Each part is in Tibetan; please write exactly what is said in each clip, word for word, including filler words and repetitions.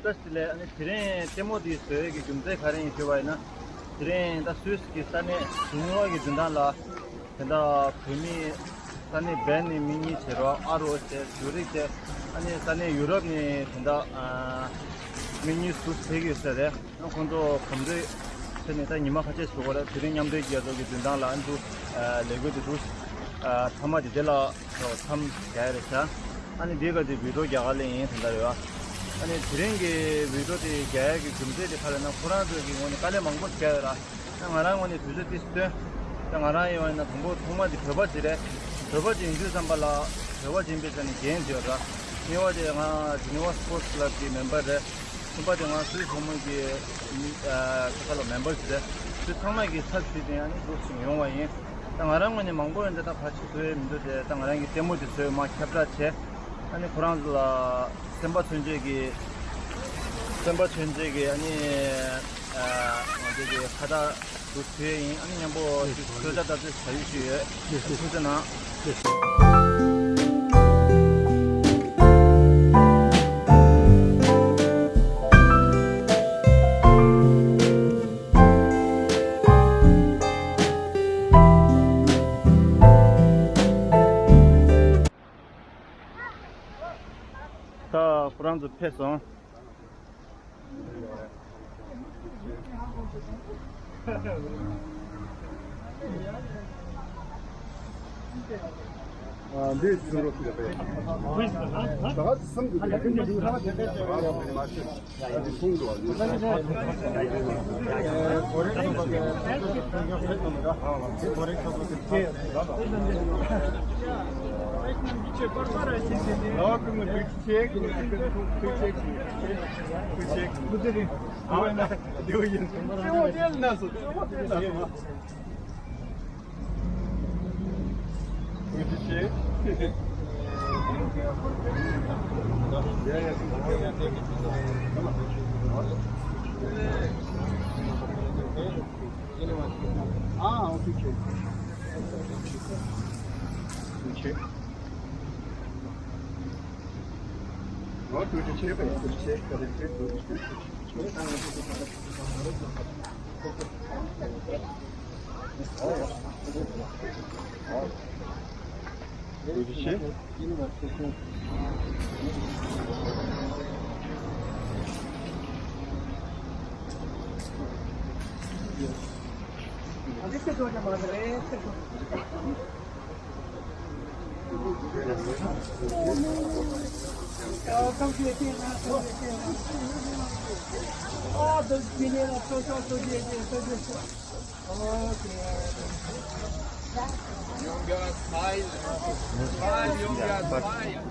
བཀྲ་ཤིས་བདེ་ལེགས། ཨ་ནི་དེ་རིང་ལྟད་མོ་འདི་བཟོ་ཡས་ཀྱི་རྒྱུ་མཚན་ག་རེ་ཡིན་ཞུས་པ་ཡིན་ན། དེ་རིང་ད་སུད་སི་གི་ས་གནས་ཇི་ནི་ཝ་གི་འཛིན་ཐང་ལ་དེ་འདྲ་བོད་མི་ས་གནས་བྷན་ནས་མི་གཉིས་བྱེད་རོགས། ཨ་རོ་བྱས། ཛུ་རིག་བྱས། ཨ་ནི་ས་གནས་ཡུ་རོབ་ནས་དེ་འདྲ་ཨ་མི་གཉིས་ཟུར་ཕེབས་ཀྱི་ཡོད་ས་རེད། ཁོང་ཚོ་གོམ་བགྲོད་བྱས་ནས་ད་ཉི་མ་ཁ་ཤས་ཞོགས་པ་རེད། དེ་རིང་མཉམ་འབྲེལ་རྒྱལ་ཚོགས་ཀྱི་འཛིན་ཐང་ལ་ཨ་ནི་ཚོ་ལས་འགུལ་དེ་ཚོ་མཐའ་མ་དེ་དེ་ལ་མཚམས་བཞག་ཡ་རེད་ཤག་ཨ་ནི་འདི་ག་དེ་བི་ཌི་ཡོ་རྒྱག་ག་སླེབས་ཡིན་དེ་འདྲ་རེད་བ། ཨ་ནི་དེ་རིང་གི་བི་ཌི་ཡོ་དེ་རྒྱག་ཡ་གི་རྒྱུ་མཚན་དེ་ག་རེ་ན། ཁོ་རང་ཚོ་གི་ངོས་ནས་དཀའ་ལས་མང་པོ་བརྒྱབ་ཡོད་ར། ད་ང་རང་ངོས་ནས་དུས་ཚོད་ཏིས་བཏོན། ད་ང་རང་ཡིན་པ་ཡིན་ན་དང་པོ་ཐོག་མ་དེ་བོད་པ་ཅིག་རེད། བོད་པ་ཅིག་ཡིན་དུས་ཙམ་པ་ལ་བོད་པ་ཅིག་ཡིན་པའི་ཆ་ནས་འགན་ཅིག་ཡོད་ར། གཉིས་པ་དེ་ང་ཇི་ནི་ཝ་སི་པོར་ཊི་ཀླབ་ཀྱི་མེམ་བར་རེད། གསུམ་པ་དེ་ང་སུད་སི་གྲོང་མོ་གི་མི་ཨ་ཁ་ལོ་མེམ་བར་ཅིག་རེད། དེ་ཚང་མ་གི་ཚབ་ཞུས་ཏེ་ཨ་ནི་འདུག་སེ་ཡོང་བ་ཡིན། ད་ང་རང་ངོས་ནས་མང་པོ་ཡོད་འདི་ད་ག་ཅིག་བཟོ་ཡས་མི་འདུག་སྟེ། ད་ང་རང་གི་ལྟད་མོ་དེ་བཟོས་མར་ཁྱབ་བསྒྲགས་བྱས། ཨ་ནི་ཁོ་རང་ཚོ་ལ་སེམས་པ་མཚོན་ཆེད་ཀྱི་སེམས་པ་མཚོན་ཆེད་ཀྱི་ཨ་ནི་ཨ་ང་ཚོ་གི་ཁ་བཏགས་དེ་བཟོས་ཡིན། ཨ་ནི་མཉམ་པོ་ཅིག་ཚོད་ལྟ་ལྟ་ཚོད་བྱ་ཡུལ་ཞིག་ཡོད། ཐུགས་རྗེ་གནང་། ད་ཁོ་རང་ཚོ་ཕེབས་སོང་། ཨ། འདི་ཚུར་རོགས་ཞུ་བ་རེད། ད་ག་ཚོད་བསམ་དགོས་ཀྱི་རེད། ཨ་ནི་ཁོང་ཚོ་ཨ་ནི་ཨ། ཨོ་ཁེ། ཁེ། ཁེ། ཨོ་ཁེ། ཁེ། ཁེ། Junge, smile. Smile, Junge, smile.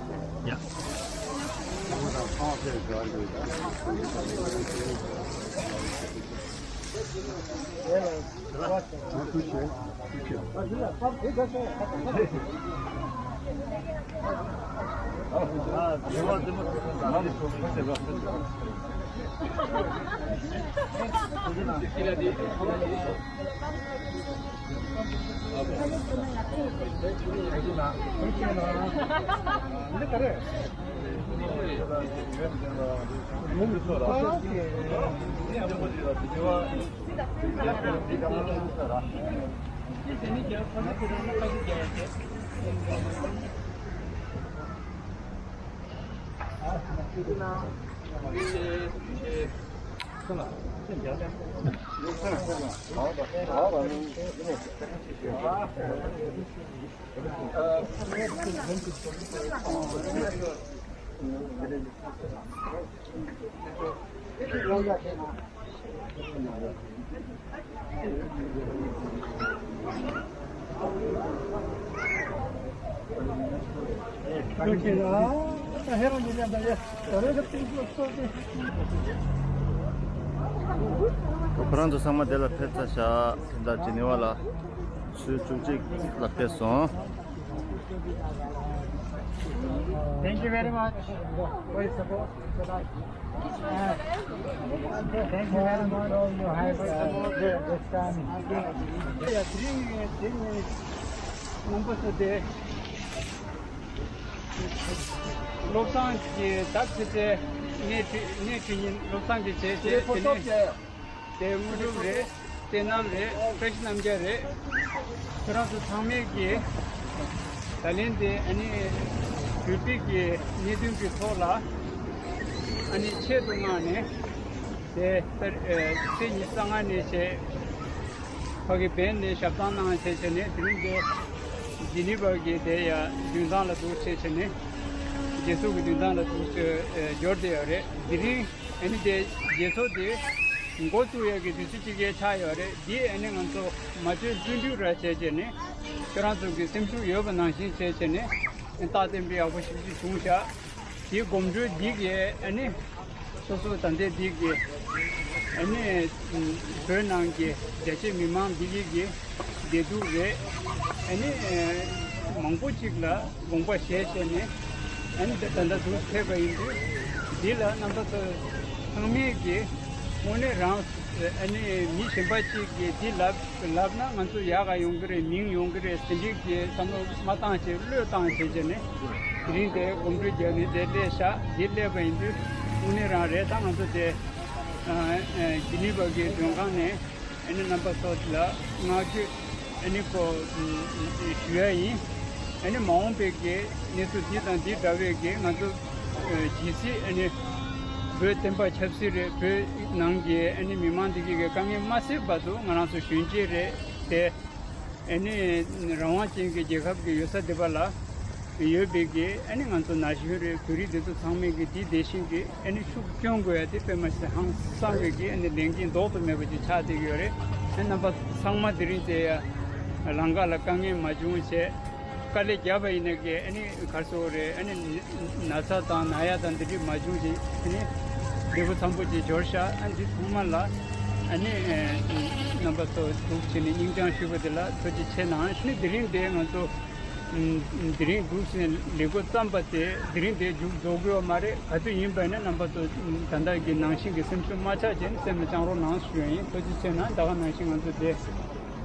ཁོ་རང་ཚོ་ཚང་མ་དེ་ལ་ཕེབས་ཚར་ཤག་དེ་འདྲ་ཇི་ནི་ཝ་ལ་ཆུ་བཅུ་གཅིག་ལ་ཕེབས་སོང་། Thank you very much for your support. Thank you very much. All your help, uh, this time. Yeah, three minutes, three minutes. Number today. བློ་བཟང་གིས་ད་ཆེ་ཆེ། གནས་ཁྲི་གནས་ཁྲི་ཉིན་བློ་བཟང་གིས་བྱས་བྱས་དེ་ནས་དེ་དངོས་གྲུབ་རེད། བསོད་ནམས་རེད། བཀྲ་ཤིས་རྣམ་རྒྱལ་རེད། ཁྱོད་རང་ཚོ་ཚང་མས་ཀྱིས་ད་ལན་དེ་ཨ་ནི་དུས་ཚོད་ཀྱི་གནད་དོན་གྱི་ཐོག་ལ་ཨ་ནི་ཆེད་དུ་མངགས་ནས་དེ་ལྟར་ཚེས་ཉི་ཤུ་རྩ་ལྔ་ནས་བྱས་ཕ་གི་བན་ནས་ཞབས་བཏང་གནང་བྱས་བྱས་ནས་དེ་རིང་དེ་ཇི་ནི་ཝ་གི་དེ་ཡ་མདུན་ཐང་ལ་འདུག་བྱས་བྱས་ནས་རྒྱལ་ཚོགས་ཀྱི་མདུན་ཐང་ལ་འདུག་འབྱོར་བསྡད་ཡོད་རེད། དེ་རིང་ཨ་ནི་དེ་རྒྱལ་ཚོགས་དེ་འགོ་བཙུགས་ཡག་གི་དུས་ཚོད་ཅིག་ཡས་ཆགས་ཡོད་རེད། འདི་ཨ་ནི་ང་ཚོ་མ་བཅོས་བསྟུན་གྲོས་ར་བྱས་བྱས་ནས་ཁྱོད་རང་ཚོ་གི་སེམས་ཤུགས་ཡོད་པ་ནང་བཞིན་བྱས་བྱས་ནས་རྟགས་བརྟན་པོ་ཡག་པོ་ཞིག་ཅིག་བྱུང་ཤག་དེའི་གོམ་བགྲོད་འདི་གས་ཨ་ནི་སོ་སོ་ད་ལྟའི་འདི་གས་ཨ་ནི་བོད་ནང་གི་རྒྱ་ཆེ་མི་མང་འདི་གས་ཀྱི་བདེ་སྡུག་རེད། ཨ་ནི་མང་པོ་ཅིག་ལ་དགོངས་པ་བཞེས་བྱས་ནས་ཨ་ནི་ད་ལྟ་འདུག་ཕེབས་པ་ཡིན་དུས་འདི་ལ་རྣམ་པ་ཚོ་ཚང་མས་ཀྱི་དངོས་གནས་རང་ཨ་ནི་མི་གཞན་པ་ཅིག་གིས་འདི་ལབ་ལབ་ན་ང་ཚོ་ཡག་ག་ཡོང་གི་རེད། མིང་ཡོང་གི་རེད་ཟེར་འདྲིག་གི་བསམ་བློ་མ་བཏང་བྱས་བློས་བཏང་བྱས་བྱས་ནས་དེ་རིང་དེ་གོམ་བགྲོད་རྒྱག་ནས་དེ་སླེབས་ཤག་འདི་སླེབས་པ་ཡིན་དུས་དངོས་གནས་རང་རེད། ད་ང་ཚོ་དེ་ཇི་ནི་ཝ་གི་མགྲོན་ཁང་ནས་ཨ་ནི་རྣམ་པ་ཚོ་ལ་བསྔགས་བརྗོད་ཨ་ནི་ཁོ་ཞུ་ཡ་ཡིན། ཨ་ནི་མ་འོངས་པའི་གི་གནས་ཚུལ་འདི་དང་འདི་འདྲ་བའི་གི་ང་ཚོ་ཇི་སྲིད་ཨ་ནི་བོད་བསྟན་པ་ཆབ་སྲིད་རེད། བོད་ནང་གི་ཨ་ནི་མི་མང་འདི་གི་གི་དཀའ་ངལ་མ་སེལ་བར་དུ་ང་རང་ཚོ་གཞོན་སྐྱེས་རེད་དེ། ཨ་ནི་རང་དབང་ཅན་གྱི་རྒྱལ་ཁབ་ཀྱི་ཡོད་ས་འདི་པ་ལ་ཡོད་པའི་གི་ཨ་ནི་ང་ཚོ་ན་གཞོན་རེད། བོད་རིགས་འདི་ཚོ་ཚང་མས་གི་འདི་དེ་བཞིན་གི་ཨ་ནི་ཤུགས་སྐྱོན་དགོས་ཡ་དེ་དཔེ་མ་སྲིད་ཧང་སང་བའི་གི་ཨ་ནི་ལས་འགན་ལྡོག་ཏུ་མེད་པ་ཅིག་ཆགས་བསྡད་ཀྱི་ཡོད་རེད། ཨ་ནི་རྣམ་པ་ཚང་མ་དེ་རིང་དེ་ཡ་ལམ་ཁ་ལ་དཀའ་ངལ་མ་བྱུང་བྱས་དཀའ་ལས་བརྒྱབ་པ་ཡིན་ན་གི་ཨ་ནི་ག་རེ་ཟེར་དགོས་རེད། ཨ་ནི་ན་ཚ་དང་ན་ཡ་དང་འདི་འདྲ་མ་བྱུང་ཞིག་ཨ་ནི་བདེ་པོ་འཚམ་པོ་ཅིག་འབྱོར་ཤག་ཨ་འདི་ཚང་མ་ལ་ཨ་ནི་རྣམ་པ་ཚོ་ཐུགས་ཆེ་ནས་སྙིང་བཅངས་ཞུ་བ་དེ་ལ་ཐུགས་རྗེ་ཆེ་གནང་། ཨ་ནི་དེ་རིང་དེ་ང་ཚོ་དེ་རིང་འདུག་ཟིན་ལས་འགོ་བརྩམས་པ་དེ་དེ་རིང་དེ་མཇུག་རྫོགས་དགོས་པ་མ་རེད། ག་དུས་ཡིན་པ་ཡིན་ན་རྣམ་པ་ཚོ་ད་ལྟ་གི་ནང་བཞིན་གྱི་སེམས་ཤུགས་མ་ཆག་བྱས་ནས་སེམས་ལ་བཅངས་རོགས་གནང་ཞུ་ཡ་ཡིན། ཐུགས་རྗེ་ཆེ་གནང་། ད་ག་ནང་བཞིན་ང་ཚོ་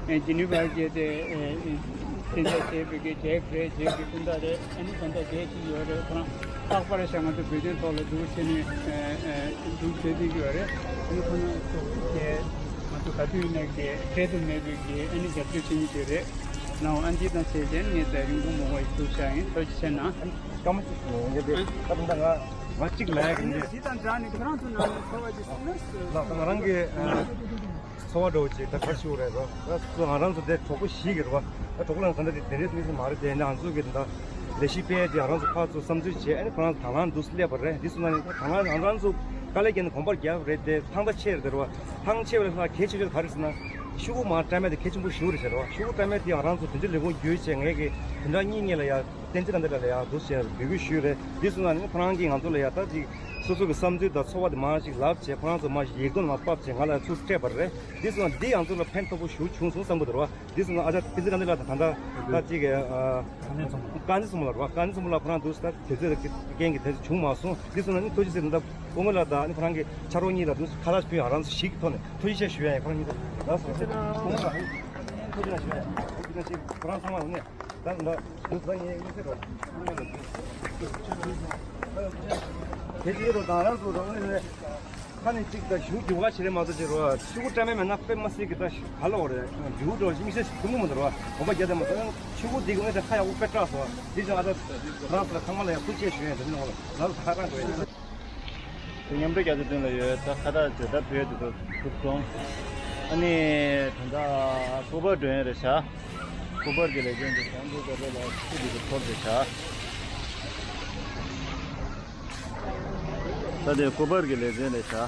དེ། ཇི་ནི་ཝར་གྱི་དེ་གཏན་འཇགས་བྱས་པའི་གི་ཇེག་རེད། ཇེག་གི་སྤུན་ཟླ་རེད། ཨ་ནི་ད་ལྟ་ཇེག་ཅིག་ཡོད་རེད། ཁོ་རང་རྟག་པར་བྱ་ང་ཚོ་བོད་དོན་ཐོག་ལ་འདུག་བྱས་ནས་འདུག་བྱས་བསྡད་ཀྱི་ཡོད་རེད། ཨ་ནི་ཁོ་རང་ཚོ་དེ་ང་ཚོ་ག་དུས་ཡིན་ན་གི་འབྲལ་དུ་མེད་པའི་གི་ཨ་ནི་རྒྱབ་སྐྱོར་བྱེད་མཁན་ཅིག་རེད། ནའོ་ཨ་འདི་དང་བྱས་རྗེས་ངས་ད་རིང་པོ་མོ་བ་ཡི་ཐུག་ཤག་ཡིན། ཐུགས་རྗེ་ཆེ་གནང་། སྐར་མ་གཅིག་ཡོང་ཡ་དེ་ད་ད་ང་ང་གཅིག་ལ་ཡ་གི་ཨ་ནི་འདི་དང་འདྲ་ནི་ཁྱེད་རང་ཚོ་ནང་ནས་ཚོར་བ་ཅིག་གསུངས་ན་ཟེར། ལགས་ང་རང་གི་ཚོར་བ་འདྲ་བོ་ཅིག་ད་ག་རེ་ཞུ་དགོས་རེད་པ། ད་ང་རང་ཚོ་དེ་གྲོགས་པོ་བཞི་གི་རེད་པ། ད་གྲོགས་པོ་ལ་ད་ལྟ་དེ་དེ་འདྲའི་ཚོད་ཚོད་མ་རེད། དེ་ནས་ང་ཚོ་གི་ད་ལས་གཞི་སྤེལ་དེ་ང་རང་ཚོ་ཕར་ཚུར་བསམ་ཚུལ་བྱས། ཨ་ནི་ཁོ་རང་ཚོ་དང་བླངས་འདུག་སླེབས་པ་རེད། འདི་སོང་ན་ནི་ད་ང་ང་རང་ཚོ་དཀའ་ལས་བརྒྱབ་ནས་གོམ་པ་རྒྱབ་རེད། དེ་ཐང་ད་ཆད་རེད་རེད་པ། ཐང་ཆད་པ་ལས་ལྷག་གལ་ཆེ་ཤོས་ག་རེ་ཟེར་ན་ཤོག་གུ་མར་བཀྲམ་ཡ་དེ་གལ་ཆེན་པོ་ཞེ་པོ་རེད་ཟེར་རེད་པ། ཤོག་གུ་བཀྲམ་ཡ་དེ་ང་རང་ཚོ་དོན་གཅོད་ལས་ཁུངས་བརྒྱུད་བྱས་ངས་གི་བདུན་ཕྲག་གཉིས་གཉིས་ལ་ཡ་བསྟན་འཛིན་དགའ་ལྡན་ལགས་ལ་ཡ་འདུག་བྱས་འབོད་སྐུལ་ཞུས་རེད། འདི་སོང་ན་ནི་ཁོ་རང་གིས་ང་ཚོ་ལ་ཡ་ད་ཅིག་སོ་སོ་གི་བསམ་ཚུལ་དང་ཚོར་བ་དེ་མང་ཞིག་ལབ་བྱས། ཁོ་རང་ཚོ་མར་ཡིག་ཐོག་ནང་ཕབ་བྱས་ང་ལ་ཚུར་སྤྲད་པ་རེད། འདི་སོང་ན་འདི་ང་ཚོ་ལ་ཕན་ཐོགས་པོ་ཞེ་པོ་བྱུང་སོང་བསམ་གི་འདུག་རེད་པ། འདི་སོང་ན་ཨ་ཅག་བསྟན་འཛིན་དགའ་ལྡན་ལགས་དང་ད་ལྟ་ད་ཅིག་གི་ཨ་བཀའ་འཛིན་བཟང་པོ་ལགས་རེད་པ། བཀའ་འཛིན་བཟང་པོ་ལགས་ཁོ་རང་འདུག་ད་དུས་ཚོད་ཀྱི་རྐྱེན་གྱིས་དེ་ཚོ་བྱུང་མ་སོང་། འདི་སོང་ན་ནི་ཐུགས་རྗེ་ཆེ། ད་ལྟ་སྐུ་ངོ་ལགས་དང་ནི་ཁོ་རང་གི་ཕྱག་རོགས་གཉིས་ལ་འདུག་ཁ་ལག་ཕུལ་ཡ་ང་རང་ཚོ་ཞིག་གི་ཐོག་ནས་ཐུགས་རྗེ་ཆེ་ཞུ་ཡ་ཡིན། ཁོ་རང་གཉིས་ལ་ལགས་སོ། སྐུ་ངོ་ལགས་ཐུགས་རྗེ་ཆེ་ཞུ་ཡ་ཡིན། ཐུགས་རྗེ་ཆེ། ཁོ་རང་ཚང་མ་ཡོང་ནས། ད་ད་དུས་ཚོད་ངས་ཡིན་ཟེར་རོ། དེ་ཅི་རོ་ད་རང་ཚོ་རང་ནས་ཁ་ནས་གཅིག་ད་ཞུ་རྒྱུ་ག་བྱེད་རེད་མ་གཏོགས་ཅི་རོ། ཤོག་གུ་བཀྲམ་མེད་མེད་ན་དཔེ་མ་སྲིད་ཀྱི་ད་ག་ལ་འོ་རེད། རྒྱུ་འགྲོ་ཞིག་མི་ཤེས་ཐུང་ངུ་མ་འདུག་རོ། གོམ་པ་རྒྱག་དེ་མ་གཏོགས་ཤོག་གུ་འདི་གོང་ནས་ད་ཁ་ཡག་པོ་དཔེ་སྐྲག་སོང་། འདི་ཅང་ཨ་ད་རང་ཚོ་ལ་ཚང་མ་ལ་ཡག་ཐུགས་རྗེ་ཆེ་ཞུ་ཡ་འདི་ནི་འོ་ལ་ལ་ཁ་རང་འགྲོ་ཡ། དེ་མཉམ་འབྲེལ་རྒྱལ་ཚོགས་མདུན་ལ་ཡོད། ད་ཁ་བཏགས་བརྗོད་ཐབས་བོད་དུ་ཐུབ་སོང་། ཨ་ནི་ད་ལྟ་སྐུ་པར་སྒྲོན་རེད་ཤག་སྐུ་པར་གྱི་ལས་དོན་དུ་གོང་དུ་བཀའ་སློབ་ལ་སྐུ་དེ་གི་ཐོབ་རེད་ཤག་ད་དེ་སྐུ་པར་གྱི་ལས་དོན་རེད་ཤག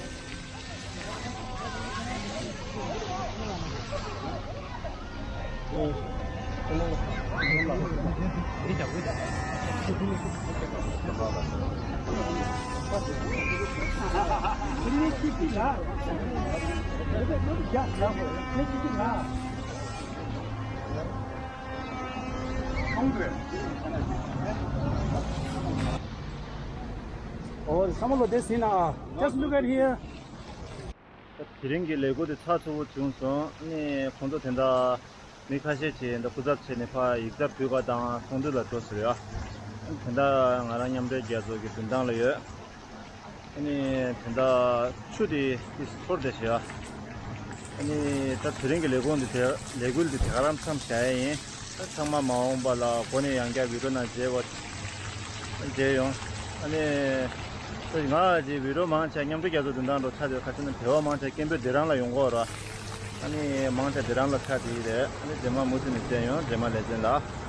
Oh, some of this in uh, just look at here. དེ་རིང་གི་ལས་འགུལ་དེ་ཚགས་ཚུད་པོ་བྱུང་སོང་། ཨ་ནི་ཁོང་ཚོ་དེ་འདྲ་མི་ཁ་ཤས་ཀྱིས་འདི་སྐུ་ཚབ་བྱས་ནས་ཕར་ཡིག་ཚང་ཕུལ་ག་དང་ཚོགས་འདུ་ལ་འགྲོ་ཟེར་ཡ། དེ་འདྲ་ང་རང་མཉམ་འབྲེལ་རྒྱལ་ཚོགས་ཀྱི་མདུན་ཐང་ལ་ཡོད། ཨ་ནི་དེ་འདྲ་ཆུ་དེ་ཏིས་འཐོར་བསྡད་བཞག་ཨ་ནི་ད་དེ་རིང་གི་ལས་ཁུངས་འདི་དེ་ལས་འགུལ་འདི་དེ་ག་རང་མཚམས་བཞག་ཡ་ཡིན། ད་ཚང་མ་མ་འོངས་པ་ལ་སྒོ་ནས་ཡང་བསྐྱར་བི་ཌིའོ་ནང་མཇལ་བ་མཇལ་ཡོང་། ཨ་ནི་ད་ང་ཅིག་བི་ཌིའོ་མང་ཆེ་མཉམ་འབྲེལ་རྒྱལ་ཚོགས་མདུན་ཐང་འགྲོ་ཆ་དེ་ཁ་ཆེ་ན་བེ་བ་མང་ཆེ་སྐད་འབོད་འདི་རང་ལ་ཡོང་གི་ཡོད་ར། ཨ་ནི་མང་ཆེ་འདི་རང་ལ་ཆ་དེ་རེད། ཨ་ནི་རྗེས་མ་མུ་མཐུད་ནས་མཇལ་ཡོང་། རྗེས་མ་ལེ་ཚན་ལ།